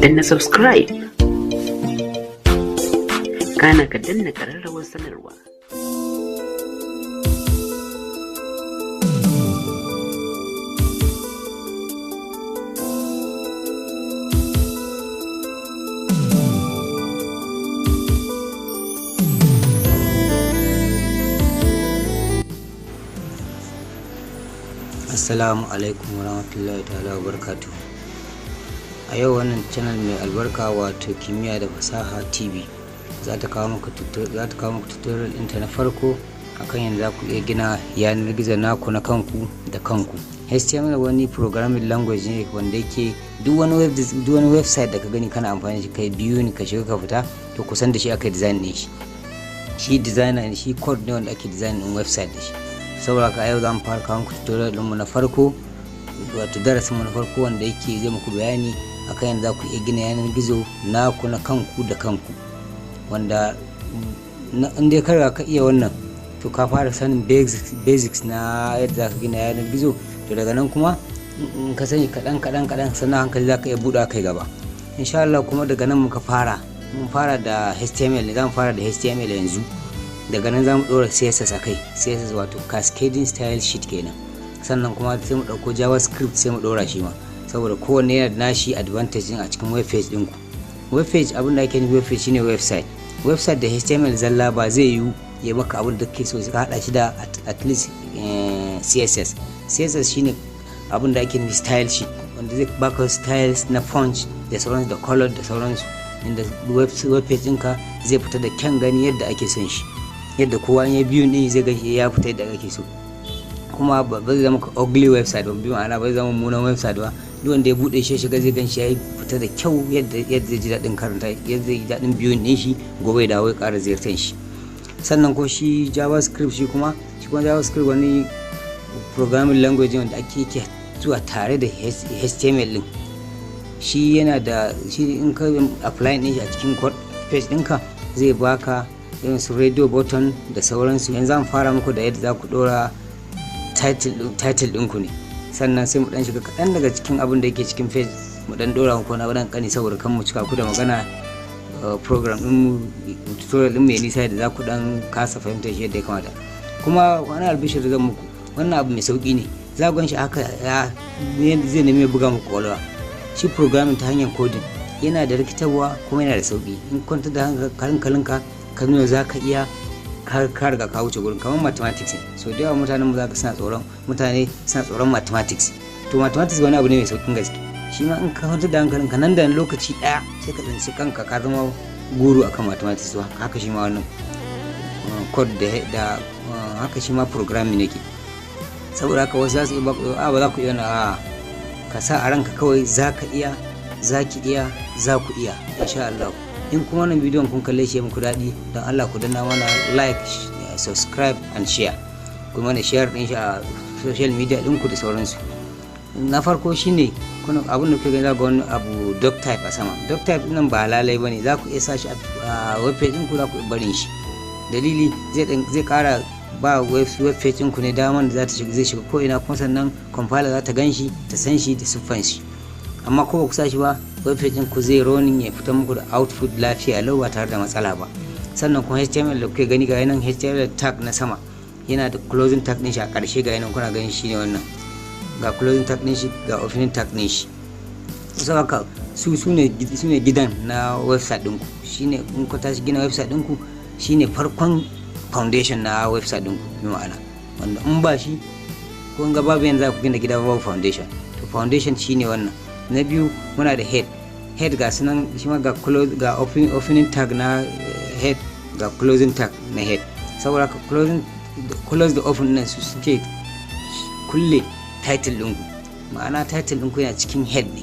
Danna subscribe, kana ka danna ƙararrawar sanarwa. Assalamu alaikum warahmatullahi ta'ala wa barakatuhu. A yau wannan channel mai albarka, wato Kimiyya da Fasaha TV, za ta kawo muku tutorial ɗinta na farko akan yadda za ku iya gina yanar gizo naku na kanku da kanku. HTML wani programming language ne wanda yake duk wani website da ka gani kana amfani da shi, kai biyu ne ka shiga ka fita, to kusan da shi aka design ɗin shi. Shi designer ne, shi code ne wanda ake design ɗin website da shi. Saboda haka a yau za mu fara kawo muku tutorial ɗinmu na farko, wato darasinmu na farko, wanda yake zai muku bayani akan yadda za ku iya gina yanar gizo naku na kanku da kanku, wanda in dai ka riga ka iya wannan, to ka fara sanin basics na yadda za ka gina yanar gizo. To daga nan kuma in ka sani kaɗan kaɗan kaɗan, sannan hankali za ka iya buɗe kai gaba insha Allah. Kuma daga nan muka fara, mun fara da HTML ne, za mu fara da HTML yanzu. Daga nan za mu ɗora CSS a kai, CSS wato Cascading Style Sheet kenan. Sannan kuma sai mu ɗauko JavaScript, sai mu ɗora shi ma, saboda kowanne yana da nashi advantage a cikin web page ɗinku. Web page, abin da ake nufi web page shine website. Website da HTML zalla ba zai yiwu ya maka abin da kake so, ka haɗa shi da at least CSS. CSS shine abin da ake nufi style sheet, wanda zai baka styles na font da sauransu da color da sauransu, inda web page ɗinka zai fita da kyan gani yadda ake son shi, yadda kowa ya biyu ne zai ga ya fita yadda ake so. Kuma ba zai zama ugly website ba, bi ma'ana ba zai zama mummunan website ba. Duk wanda ya bude shi shiga zai gan shi ya fita da kyau, yadda zai ji daɗin karanta, yadda zai ji daɗin biyun ɗin shi, gobe ya dawo ya ƙara ziyartar shi. Sannan ko shi JavaScript, shi kuma JavaScript wani programming language wanda ake yake zuwa tare da HTML ɗin. Shi yana da shi, in ka apply ɗin shi a cikin code page ɗinka, zai baka irin su radio button da sauransu. Yanzu zan fara muku da yadda za ku ɗora title ɗinku ne. Sannan sai mu ɗan shiga kaɗan daga cikin abin da yake cikin page, mu ɗan ɗora muku na ɗan ƙani, saboda kan mu cika ku da magana, program ɗin mu, tutorial ɗin mai nisa da za ku ɗan kasa fahimtar shi yadda ya kamata. Kuma wani albishir da zan muku, wannan abu mai sauƙi ne. Za ku gan shi haka ya zai nemi ya buga muku ƙwaƙwalwa. Shi programming ta hanyar coding yana da rikitarwa kuma yana da sauƙi. In kwantar da hankalinka, ka nuna za ka iya, ka riga ka wuce gurin. Kamar mathematics ne. So da yawa mutanen mu za ka suna tsoron, mutane suna tsoron mathematics. To mathematics wani abu ne mai saukin gaske shi ma. In ka kwantar da hankalinka, nan da lokaci daya sai ka tsinci kanka ka zama guru akan mathematics. To haka shi ma wannan code da haka shi ma programming yake. Saboda haka wasu za su iya ba, a ba za ku iya na, a ka sa a ranka kawai za ka iya, za ki iya, za ku iya insha Allah. In kuma wannan bidiyon kun kalle shi muku daɗi, don Allah ku danna mana like, subscribe and share. Ku mana share ɗin shi a social media ɗinku da sauransu. Na farko shine kuna abin da kuke gani, ga wani abu doc type a sama. Doc type nan ba lalai bane, za ku iya sa shi a web page ɗinku, za ku iya barin shi. Dalili, zai ƙara ba web page ɗinku ne daman da zai shiga ko ina, kuma sannan compiler za ta gan shi, ta san shi da siffan shi. Amma ko ba ku sa shi ba, web page ku zai running, ya fita muku da output lafiya lau ba tare da matsala ba. Sannan kuma HTML da kuke gani, ga yanan HTML tag na sama yana da closing tag din shi a ƙarshe. Ga yanan kuna ganin shi ne wannan, ga closing tag din shi, ga opening tag din shi. Saboda haka su ne gidan na website ɗinku. Shine in ku tashi gina website ɗinku, shine farkon foundation na website ɗinku, bi ma'ana wanda in ba shi, kun ga babu yanzu za ku gina gida babu foundation. To foundation shine wannan. Na biyu muna da head. Head ga sunan shi ma, ga close, ga opening tag na head, ga closing tag na head. Saboda ka closing, close da open nan su suke kulle title ɗinku. Ma'ana title ɗinku yana cikin head ne.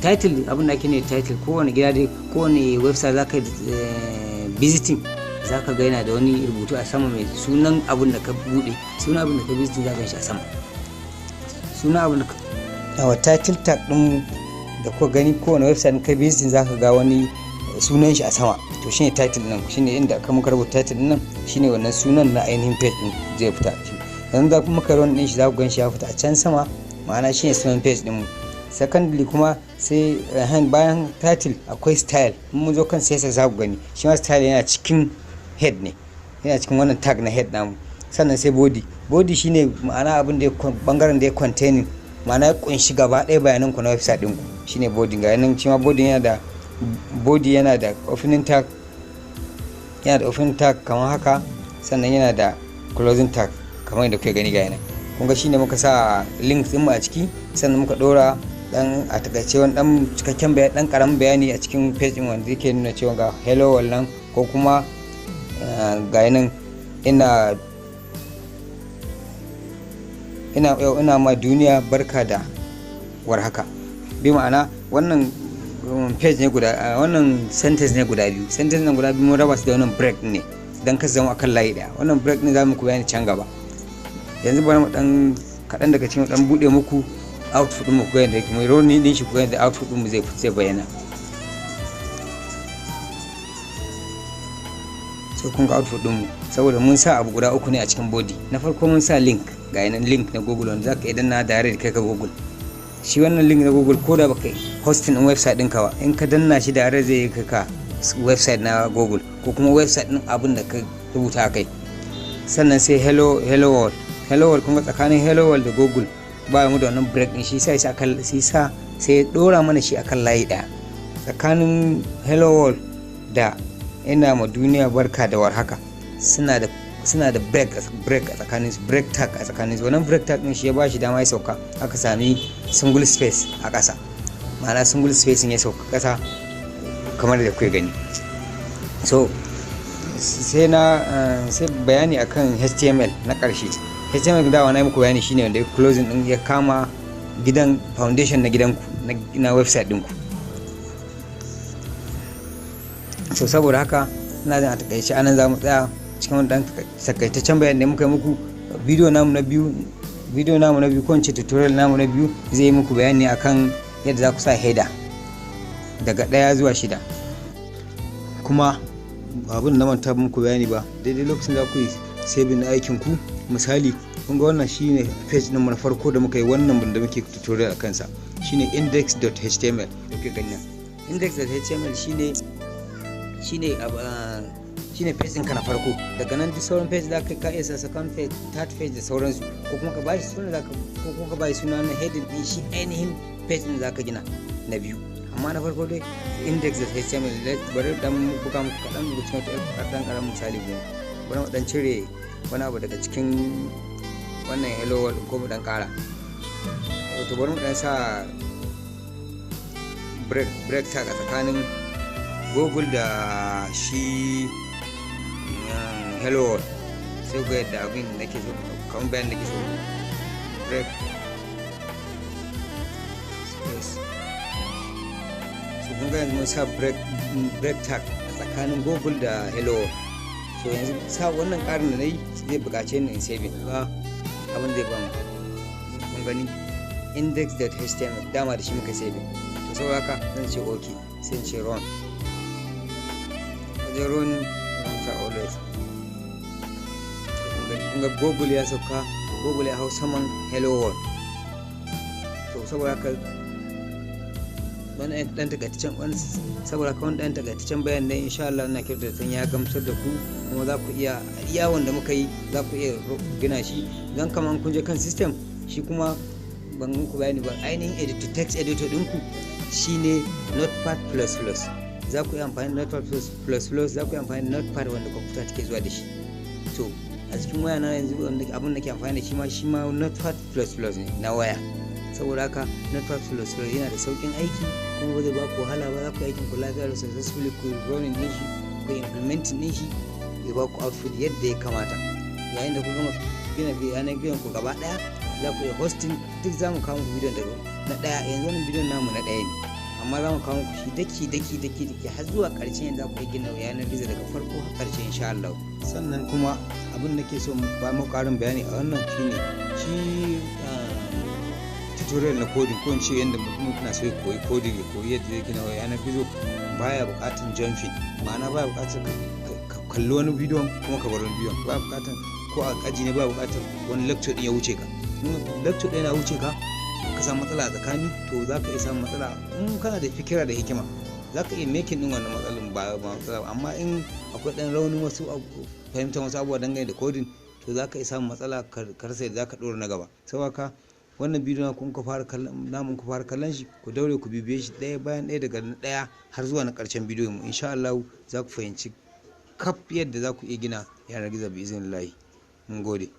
Title, abin da ake ne title, kowane gida dai, kowane website za ka visiting, za ka ga yana da wani rubutu a sama mai sunan abin da ka bude, sunan abin da ka visiting, za ka shi a sama, sunan abin da ka yawa. Title tag din da kuka gani, kowane website kai visiting za ka ga wani sunan shi a sama. To shine title din, shine inda aka muka rubuta title din nan, shine wannan sunan na ainihin page din zai fita. Yanzu za kuma muka run din shi, za ku gan shi ya fita a can sama, ma'ana shine sunan page din mu. Secondly kuma, sai bayan title akwai style. In mun zo kan CSS za ku gani shi ma style yana cikin head ne, yana cikin wannan tag na head namu. Sannan sai body. Body shine ma'ana abin da ya bangaren da ya containing, ma'ana ya kunshi gaba ɗaya bayanan ku na website ɗinku, shine body. Ga nan shi ma body yana da body, yana da opening tag, yana da opening tag kamar haka, sannan yana da closing tag kamar yadda kuke gani. Ga yana, kun ga shine muka sa link din mu a ciki, sannan muka dora dan a takaice wani dan cikakken bayani, dan karamin bayani a cikin page din wanda yake nuna cewa ga hello wannan, ko kuma ga nan ina yau ina ma duniya barka da warhaka. Bi ma'ana wannan page ne guda, wannan sentence ne guda biyu. Sentence ne guda biyu, mun raba su da wannan break ne dan ka zama akan layi daya. Wannan break ne za mu ku bayani can gaba. Yanzu bari mu dan kaɗan daga cikin dan buɗe muku output ɗin mu, ku ga yadda yake. Mai running din shi, ku ga yadda output ɗin mu zai bayyana. So kun ga output ɗin mu, saboda mun sa abu guda uku ne a cikin body. Na farko mun sa link, ga yanan link na Google wanda zaka idan na direct kai ka Google. Shi wannan link na Google, ko da baka hosting din website ɗinka ba, in ka danna shi direct zai kai ka website na Google ko kuma website ɗin abin da ka rubuta kai. Sannan sai hello, hello world, hello world. Kun ga tsakanin hello world da Google ba mu da wannan break din, shi sa shi sa sai ya dora mana shi akan layi daya. Tsakanin hello world da ina ma duniya barka da warhaka suna da break a tsakanin su, break tag a tsakanin su. Wannan break tag din shi ya bashi dama ya sauka, aka sami single space a ƙasa, ma'ana single space ya sauka ƙasa kamar da kuke gani. So sai na sai bayani akan HTML na ƙarshe. HTML da na yi muku bayani shine wanda ya closing din, ya kama gidan foundation na gidanku na website ɗinku. So saboda haka ina jin a takaice anan za mu tsaya cikin wani dan takaitaccen bayani da muka yi muku. Bidiyo namu na biyu, ko in ce tutorial namu na biyu, zai yi muku bayani akan yadda za ku sa header daga 1 zuwa 6. Kuma abin na manta muku bayani ba, daidai lokacin da ku yi saving na aikin ku, misali kun ga wannan shine page din mu na farko da muka yi, wannan da muke tutorial a kansa shine index.html da kuke gani. Index.html shine page ɗinka na farko. Daga nan duk sauran page za ka iya sa second page, third page da sauransu, ko kuma ka bashi suna zaka ko kuma ka bashi suna na heading din shi ainihin page din zaka gina na biyu. Amma na farko dai index.html. Bari dan buga muku kaɗan daga cikin wata ɗan ƙaramin misali ne. Bari mu dan cire wani abu daga cikin wannan hello world ko mu dan ƙara. To bari mu dan sa break tag a tsakanin Google da shi hello world, sai ku yadda abin nake so, kamar bayan nake so, break space. So kun ga yanzu mun sa break tag a tsakanin Google da hello world. So yanzu sa wannan ƙarin da na yi zai buƙace ni in saving ba abin zai bamu. Kun gani index.html, dama da shi muka saving. To saboda haka zan ce ok, sai in ce run. Wajen run zan sa always. Kun ga Google ya sauka, Google ya hau saman hello world. To saboda haka wani dan takaitaccen wani saboda haka wani dan takaitaccen bayan ne. Insha Allah ina kyautata zaton ya gamsar da ku, kuma za ku iya iya wanda muka yi, za ku iya gina shi. Don kamar kun je kan system, shi kuma ban muku bayani ba, ainihin editor, text editor ɗinku shine Notepad++. Za ku iya amfani da Notepad++, za ku iya amfani da Notepad wanda kwamfuta take zuwa da shi. To a cikin waya na yanzu abin da ke amfani da shi ma Notepad++ ne na waya. Saboda haka Notepad++ yana da saukin aiki kuma ba zai ba ku wahala ba. Za ku aikin ku lafiya da successfully, ku running din shi, ku implementing din shi, ya ba ku output yadda ya kamata. Yayin da ku gama gina yanar gizon ku gaba daya, za ku iya hosting. Duk za mu kawo muku bidiyon daga na daya. Yanzu wannan bidiyon namu na daya ne, amma za mu kawo muku shi daki daki daki daki har zuwa ƙarshen yadda za ku iya gina yanar gizo daga farko har ƙarshe, insha Allah. Sannan kuma abin da ke so ba mu ƙarin bayani a wannan shine shi tutorial na coding, ko in ce yadda mutum na so ya koyi coding, ya koyi yadda zai gina yanar gizo, baya buƙatar jumping, ma'ana baya buƙatar ka kalli wani bidiyon kuma ka bar wani bidiyon. Baya buƙatar ko a aji ne, baya buƙatar wani lecture din ya wuce ka. Lecture ɗaya na wuce ka. Ka samu matsala a tsakani, to za ka iya samun matsala. In kana da fikira da hikima, za ka iya making din wannan matsalin, ba matsala. Amma in akwai ɗan raunin wasu fahimtar wasu abubuwa dangane da coding, to za ka iya samun matsala, ka rasa yadda za ka ɗora na gaba. Saboda wannan bidiyo na kun fara kallon namun, ku fara kallon shi, ku daure ku bibiye shi ɗaya bayan ɗaya, daga na ɗaya har zuwa na ƙarshen bidiyon mu. Insha Allah za ku fahimci kaf yadda za ku iya gina yanar gizo bi iznillahi. Mun gode.